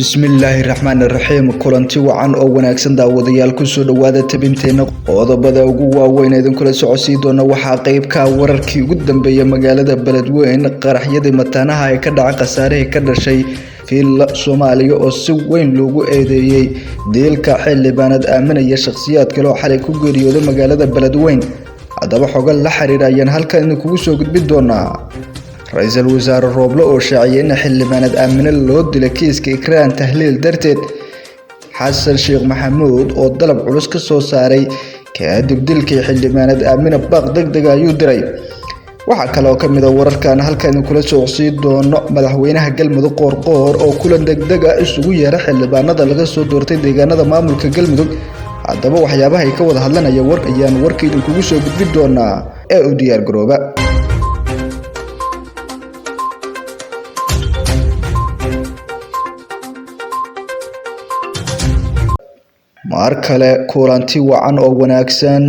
Bismillaahi raxmaani raxiim. Kulanti wacan oo wanaagsan daawadayaal, kusoo dhawaada tabinteena. Qodobada ugu waaweyn idinkula socodsii doona waxaa qeybka wararkii ugu dambeeyay magaalada Beledweyne, qaraxyadii mataanaha ee ka dhacay, khasaarihii ka dhashay, Villa Soomaaliya oo si weyn loogu eedeeyay dilka xildhibaanad aaminaya shakhsiyaad kale oo xalay ku geeriyooday magaalada Beledweyne. Haddaba xogo la xiriira ayaan halkan idinkugu soo gudbin doonaa. Ra-iisul wasaare Rooble oo shaaciyay in xildhibaanad Aamine loo dilay kiiska Ikraan Tahliil darteed. Xasan Sheekh Maxamuud oo dalab culus ka soo saaray kadib dilkii xildhibaanad Aamine, baaq degdeg ayuu diray. Waxaa kale oo ka mid ah wararkan halkan idinkula socodsiin doono madaxweynaha Galmudug Qoorqoor oo kulan degdeg ah isugu yeera xildhibaanada laga soo doortay deegaanada maamulka Galmudug. Haddaba waxyaabaha ay ka wada hadlanaya war ayaan warka idinkugu soo gudbin doonaa ee u diyaar garooba. Mar kale kulanti wacan oo wanaagsan,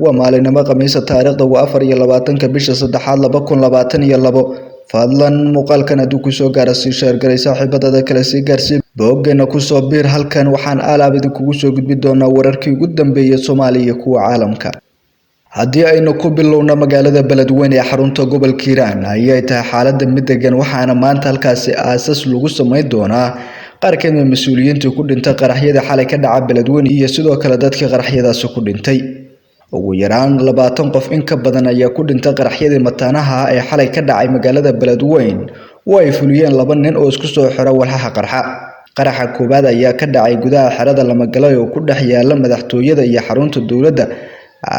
waa maalinimo Khamiisa, taariikhda waa 24-ka bisha saddexaad 2022. Fadlan muuqaalkan hadduu kusoo gaara sii sheergaray, saaxiibadada kale sii gaarsii, booggeena kusoo biir. Halkan waxaan alaab idinkugu soo gudbin doonaa wararkii ugu dambeeyay Soomaaliya iyo kuwa caalamka. Haddii aynu ku bilowno magaalada Beledweyne ee xarunta gobolka Hiiraan, ayay tahay xaaladda mid degan, waxaana maanta halkaasi aasas lagu sameyn doonaa qaar ka mid ah mas-uuliyiintii ku dhintay qaraxyada xalay ka dhaca Beledweyne iyo sidoo kale dadkii qaraxyadaasi ku dhintay. Ugu yaraan 20 qof in ka badan ayaa ku dhintay qaraxyadii mataanaha ee xalay ka dhacay magaalada Beledweyne oo ay fuliyeen laba nin oo isku soo xira walxaha qarxa. Qaraxa koowaad ayaa ka dhacay gudaha xerada Lamagalay oo ku dhex yaala madaxtooyada iyo xarunta dowladda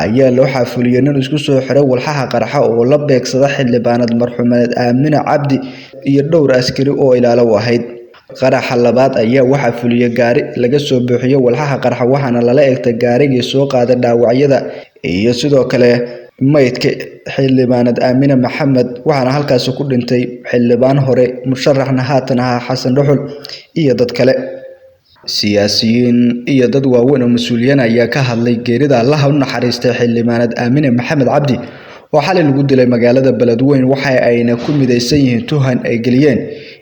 ayaa loo xaafuliyay nin isku soo xiray walxaha qarxa oo la beegsada xildhibaanad marxuumeed Aamine Cabdi iyo dhowr askari oo ilaalo u ahayd. Qaraxa labaad ayaa waxaa fuliyay gaari laga soo buuxiyay walxaha qarxa, waxaana lala eegtay gaarigii soo qaaday dhaawacyada iyo sidoo kale maydka xildhibaanad Aamine Maxamed, waxaana halkaasi ku dhintay xildhibaan hore musharaxna haatan ahaa Xasan Dhuxul iyo dad kale. Siyaasiyiin iyo dad waaweyn oo mas-uuliyiin ayaa ka hadlay geerida Allaha u naxariistay xildhibaanad Aamine Maxamed Cabdi oo xalay lagu dilay magaalada Beledweyne. Waxa ayna ku midaysan yihiin tuhan ay geliyeen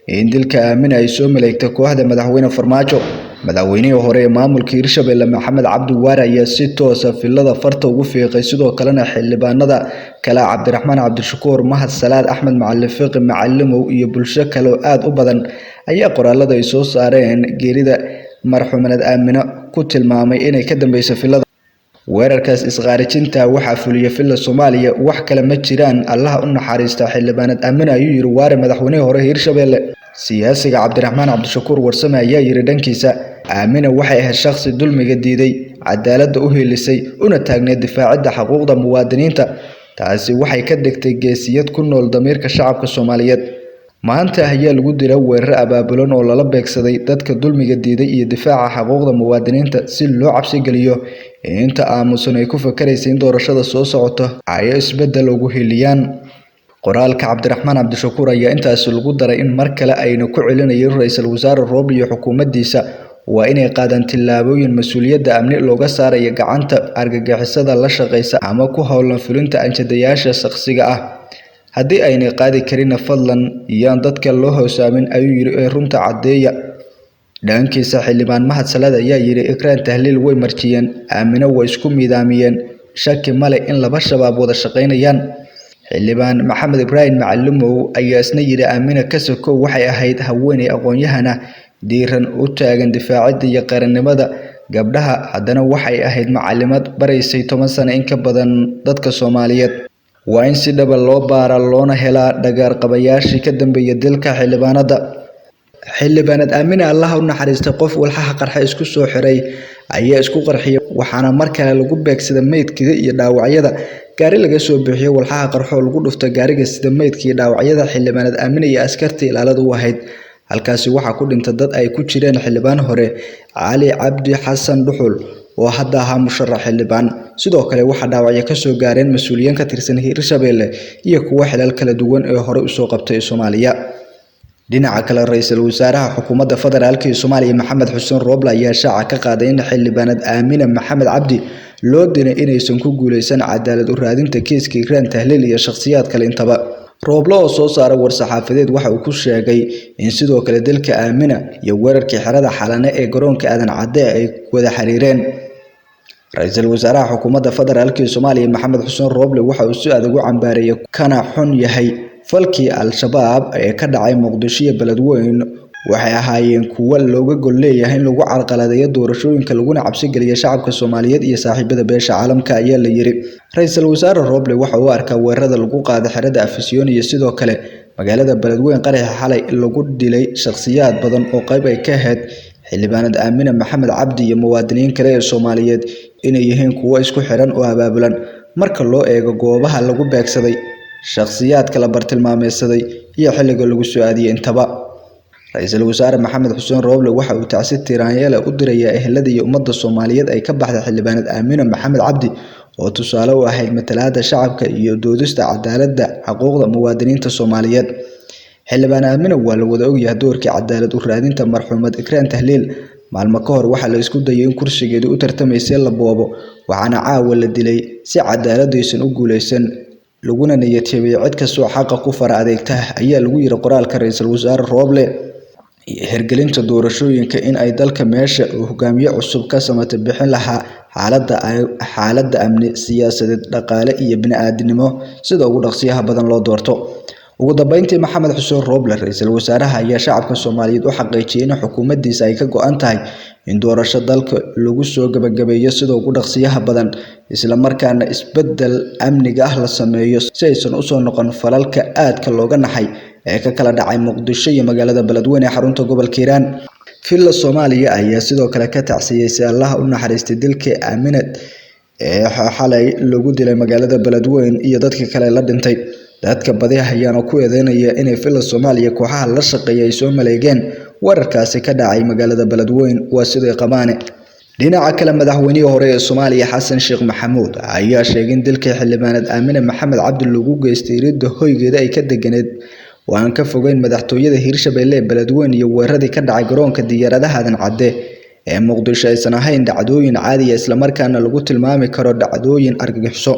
in dilka Aamine ay soo maleegtay kooxda madaxweyne Farmaajo. Madaxweynihii hore ee maamulka Hirshabelle Maxamed Cabdi Waare ayaa si toos ah villada farta ugu fiiqay, sidoo kalena xildhibaanada kale Cabdiraxmaan Cabdishakuur, Mahad Salaad, Axmed Macalin Fiqi Macalimow iyo bulsho kale oo aad u badan ayaa qoraalada ay soo saareen geerida marxuumanad Aamine ku tilmaamay inay ka dambeysay villada. Weerarkaas isqaarijinta waxaa fuliyay Villa Soomaaliya, wax kale ma jiraan, Allaha u naxariista xildhibaanad Aamine, ayuu yiri Waare madaxweynihii hore Hirshabelle. Siyaasiga Cabdiraxmaan Cabdishakuur Warsame ayaa yiri dhankiisa, Aamine waxay ahayd shakhsi dulmiga diiday, cadaaladda u hiilisay, una taagneyd difaacidda xuquuqda muwaadiniinta. Taasi waxay ka dhigtay geesiyad ku nool damiirka shacabka Soomaaliyeed. Maanta ayaa lagu dilay weerar abaabulan oo lala beegsaday dadka dulmiga diiday iyo difaaca xuquuqda muwaadiniinta si loo cabsi geliyo inta aamusan ay ku fakaraysay in doorashada soo socota ay isbeddel ugu hiiliyaan. Qoraalka Cabdiraxmaan Cabdishakuur ayaa intaasi lagu daray in mar kale ayna ku celinayeen ra-iisul wasaare Rooble iyo xukuumaddiisa waa inay qaadaan tillaabooyin mas-uuliyadda amni looga saarayo gacanta argagixisada la shaqeysa ama ku howlan fulinta anjadayaasha shakhsiga ah. Haddii aynay qaadi karinna fadlan yaan dadka loo hoosaamin, ayuu yiri, ee runta caddeeya. Dhankiisa xildhibaan Mahad Salaad ayaa yiri Ikraan Tahliil way marjiyeen, Aamine way isku midaamiyeen, shaki male in laba shabaab wada shaqeynayaan. Xildhibaan Maxamed Ibraahim Macalimow ayaa isna yiri Aamine Kasakow waxay ahayd haweeney aqoon-yahana diiran u taagan difaacidda iyo qarannimada gabdhaha, haddana waxay ahayd macalimad baraysay 10 sano in ka badan dadka Soomaaliyeed. Waa in si dhaba loo baaraa loona helaa dhagaar qabayaashii ka dambeeyay dilka xildhibaanada. Xildhibaanad Aamine Allaha u naxariistay qof walxaha qarxa isku soo xiray ayaa isku qarxiyay, waxaana mar kale lagu beegsaday meydka iyo dhaawacyada. Gaari laga soo bixiyay walxaha qarxo oo lagu dhuftay gaariga sida meydka iyo dhaawacyada xildhibaanad Aamine iyo askartii ilaalada u ahayd. Halkaasi waxaa ku dhintay dad ay ku jireen xildhibaan hore Cali Cabdi Xasan Dhuxul oo hadda ahaa musharax xildhibaan. Sidoo kale waxaa dhaawacyo ka soo gaareen mas-uuliyiin ka tirsan Hirshabelle iyo kuwo xilal kala duwan ee hore u soo qabtay Soomaaliya. Dhinaca kale, ra-iisul wasaaraha xukuumadda federaalka ee Soomaaliya Maxamed Xuseen Rooble ayaa shaaca ka qaaday in xildhibaanad Aamine Maxamed Cabdi loo dilay inaysan ku guuleysan cadaalad u raadinta kiiska Ikraan Tahliil iyo shakhsiyaad kale intaba. Rooble oo soo saaray war-saxaafadeed waxa uu ku sheegay in sidoo kale dilka Aamina iyo weerarkii xerada Xalane ee garoonka Aadan Cadde ay wada xiriireen. Ra'iisul Wasaaraha Xukuumadda Federaalka Soomaaliya Maxamed Xuseen Rooble waxa uu si adag u cambaareeyay kana xun yahay falkii Al-Shabaab ee ka dhacay Muqdisho iyo Beledweyne. Waxay ahaayeen kuwo looga gol leeyahay in lagu carqaladeeyo doorashooyinka laguna cabsi geliyo shacabka Soomaaliyeed iyo saaxiibada beesha caalamka, ayaa la yiri. Ra'iisul Wasaare Rooble waxa uu arkaa weerarada lagu qaaday xerada Afisyoon iyo sidoo kale magaalada Beledweyne qaraxii xalay lagu dilay shakhsiyaad badan oo qayb ay ka ahayd xildhibaanad Aamina Maxamed Cabdi iyo muwaadiniin kale ee Soomaaliyeed inay yihiin kuwo isku xiran oo abaabulan marka loo eego goobaha lagu beegsaday, shakhsiyaadka la bartilmaameedsaday iyo xilliga lagu soo aadiyay intaba. Ra'iisul Wasaare Maxamed Xuseen Rooble waxa uu tacsi tiraanyeele u dirayaa ehelada iyo ummadda Soomaaliyeed ay ka baxday xildhibaanad Aamina Maxamed Cabdi oo tusaale u ahayd matalaadda shacabka iyo doodista cadaaladda xuquuqda muwaadiniinta Soomaaliyeed. Xildhibaan Aamina waa la wada ogyahay doorkii cadaalad u raadinta marxuumad Ikraan Tahliil. Maalmo ka hor waxaa la isku dayay in kursigeedii u tartamaysay la boobo, waxaana caawa la dilay si cadaaladdu aysan u guuleysan laguna niyad jabiyay cid kasta oo xaqa ku fara adeegta, ayaa lagu yiri qoraalka Ra'iisul Wasaare Rooble. Hirgelinta doorashooyinka in ay dalka meesha uu hogaamiye cusub ka samata bixin lahaa xaaladda amni, siyaasadeed, dhaqaale iyo bini'aadantinimo sida ugu dhaqsiyaha badan loo doorto. Ugu dambeyntii, Maxamed Xuseen Rooble, Ra'iisul Wasaaraha, ayaa shacabka Soomaaliyeed u xaqiijiyay in xukuumaddiisa ay ka go'an tahay in doorasho dalka lagu soo gabagabeeyo sida ugu dhaqsiyaha badan, isla markaana isbeddel amniga ah la sameeyo si aysan u soo noqon falalka aadka looga naxay ee ka kala dhacay Muqdisho iyo magaalada Beledweyne ee xarunta gobolka Hiiraan. Villa Soomaaliya ayaa sidoo kale ka tacsiyeysay Allaha u naxariistay dilkii Aamina ee xalay lagu dilay magaalada Beledweyne iyo dadka kale la dhintay. Dadka badi ayaana ku eedeynaya inay Villa Soomaaliya kooxaha la shaqeeya ay soo maleegeen weerarkaasi ka dhacay magaalada Beledweyne, waa sidii qabaane. Dhinaca kale, madaxweynihii hore ee Soomaaliya Xasan Sheekh Maxamuud ayaa sheegay in dilkii xildhibaanad Aamina Maxamed Cabdi lagu geystay ridda hoygeeda ay ka deganeed oo aan ka fogeyn madaxtooyada Hirshabelle ee Beledweyne iyo weeraradii ka dhacay garoonka diyaaradaha Aadan Cadde ee Muqdisho aysan ahayn dhacdooyin caadi ah, isla markaana lagu tilmaami karo dhacdooyin argagixiso.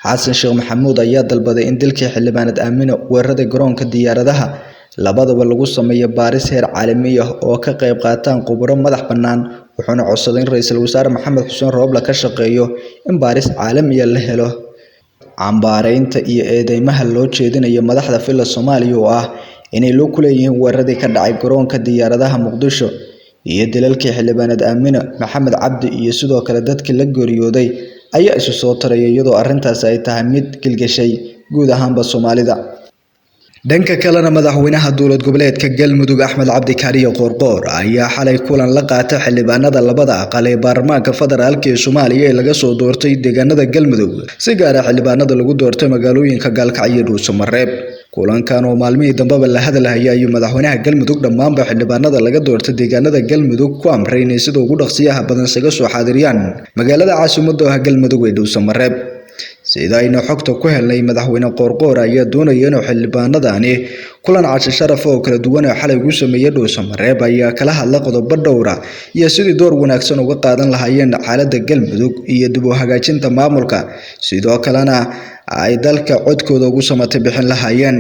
Xasan Sheekh Maxamuud ayaa dalbaday in dilkii xildhibaanad Aamina, weerarada garoonka diyaaradaha labadaba lagu sameeyo baaris heer caalami ah oo ka qayb qaataan khubaro madax bannaan, wuxuuna codsaday in Ra'iisul Wasaare Maxamed Xuseen Rooble ka shaqeeyo in baaris caalami ah la helo. Cambaareynta iyo eedeymaha loo jeedinayo madaxda Villa Soomaaliya oo ah inay lug ku leeyihiin weeraradii ka dhacay garoonka diyaaradaha Muqdisho iyo dilalkii xildhibaanad Aamina Maxamed Cabdi iyo sidoo kale dadkii la geeriyooday ayaa isu soo taraya, iyadoo arrintaasi ay tahay mid gilgashay guud ahaanba Soomaalida. Dhanka kalena, madaxweynaha dowlad goboleedka Galmudug Axmed Cabdi Kaariye Qoorqoor ayaa xalay kulan la qaatay xildhibaanada labada aqal ee baarlamaanka federaalka ee Soomaaliya ee laga soo doortay deegaanada Galmudug, si gaar ah xildhibaanada lagu doortay magaalooyinka Gaalkacyo iyo Dhuusamareeb. Kulankan oo maalmihii dambeba la hadalhayay ayuu madaxweynaha Galmudug dhammaanba xildhibaanada laga doortay deegaanada Galmudug ku amray inay sida ugu dhaqsiyaha badan isaga soo xaadiriyaan magaalada caasimadda ah Galmudug ee Dhuusamareeb. Sida aynu xogta ku helnay, madaxweyne Qoorqoor ayaa doonaya inuu xildhibaanadani kulan casho sharaf oo kala duwan oo xalay ugu sameeyay Dhuusamareeb ayaa kala hadlay qodobo dhowr ah iyo sidii door wanaagsan uga qaadan lahaayeen xaaladda Galmudug iyo dib u hagaajinta maamulka, sidoo kalena ay dalka codkooda ugu samatay bixin lahaayeen.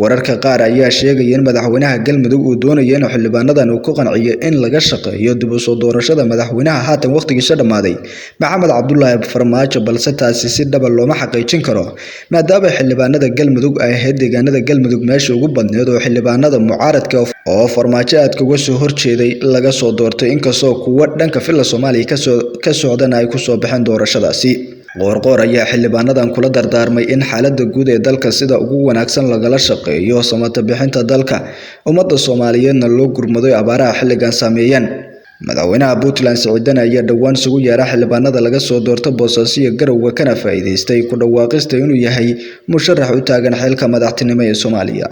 Wararka qaar ayaa sheegaya in madaxweynaha Galmudug uu doonayo inuu xildhibaanadan uu ku qanciyo in laga shaqeeyo dib u soo doorashada madaxweynaha haatan waqtigiisa dhammaaday Maxamed Cabdullaahi Farmaajo, balse taasi si dhaba looma xaqiijin karo maadaama xildhibaanada Galmudug ay ahayd deegaanada Galmudug meesha ugu badneed oo xildhibaanada mucaaradka oo Farmaajo aadka uga soo horjeeday laga soo doortay, inkastoo kuwa dhanka Villa Soomaaliya ka socdana ay ku soo baxeen doorashadaasi. Qoorqoor ayaa xildhibaanadan kula dardaarmay in xaaladda guud ee dalka sida ugu wanaagsan lagala shaqeeyo samata bixinta dalka, ummadda Soomaaliyeedna loo gurmado abaaraha xilligan saameeyeen. Madaxweynaha Puntland Siciid Deni ayaa dhowaan isugu yeeray xildhibaanada laga soo doortay Boosaaso iyo Garowe kana faa'iidaystay ku dhawaaqista inuu yahay musharax u taagan xilka madaxtinimo ee Soomaaliya.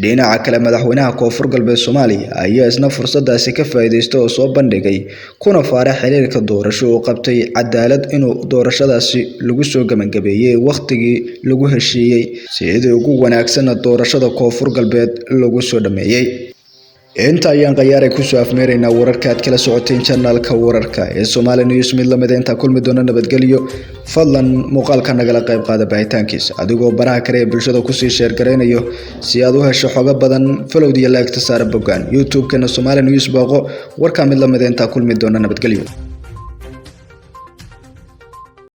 Dhinaca kale, madaxweynaha Koonfur Galbeed Soomaaliya ayaa isna fursadaasi ka faa'iidaystay oo soo bandhigay kuna faaray xiriirka doorasho uu qabtay cadaalad inuu doorashadaasi lagu soo gabagabeeyay waqtigii lagu heshiiyey, sidii ugu wanaagsanna doorashada Koonfur Galbeed lagu soo dhameeyay. Inta ayaan khayaaray kusoo afmeeraynaa wararka aad kala socoteen channelka wararka ee Somali News. Mid lamid intaa kulmi doona, nabadgelyo. Fadlan muuqaalka nagala qayb qaada baahitaankiisa adigoo baraha kale ee bulshada kusii share garaynayo si aad u hesho xogo badan. Followdiyo like-ta saara bogaan YouTube-keena Somali News booqo. Warkaa mid lamid intaa kulmi doona, nabadgelyo.